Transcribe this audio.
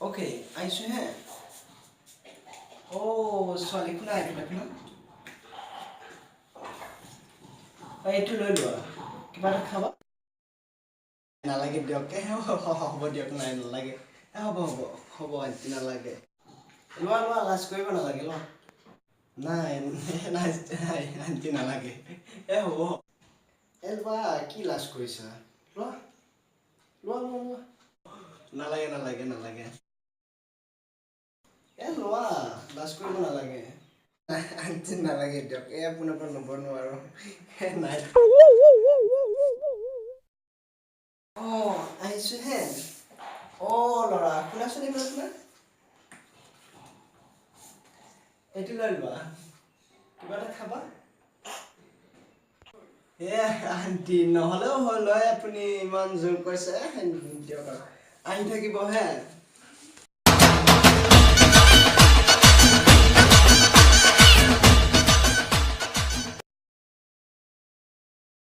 Okay, আহিছোঁ হে। অ' ছোৱালী, শুনা, এইফালে শুনা। এইটো লৈ লোৱা, কিবা এটা খাবা? নালাগে দিয়ক। এ হ'ব দিয়ক। নাই, নালাগে। এ হ'ব হ'ব হ'ব আণ্টি, নালাগে। লোৱা লোৱা, লাজ কৰিব নালাগে, লোৱা। নাই নাই নাই আণ্টি, নালাগে। এ হ'ব। এ লোৱা, কি লাজ কৰিছা? লোৱা লোৱা লোৱা লোৱা। নালাগে নালাগে নালাগে। এ লোৱা, লাজ কৰিব নালাগে। আণ্টি, নালাগে দিয়ক। এই আপোনাৰ পৰা ল'ব নোৱাৰোঁ। নাই। অঁ, আহিছোঁ হে। অঁ ল'ৰা, শুনাচোন, এইফালে শুনা। এইটো লৈ লোৱা, কিবা এটা খাবা? এ আণ্টি, নহ'লেও হ'ল হয়, আপুনি ইমান জোৰ কৰিছে। দিয়ক আৰু, আহি থাকিব হে।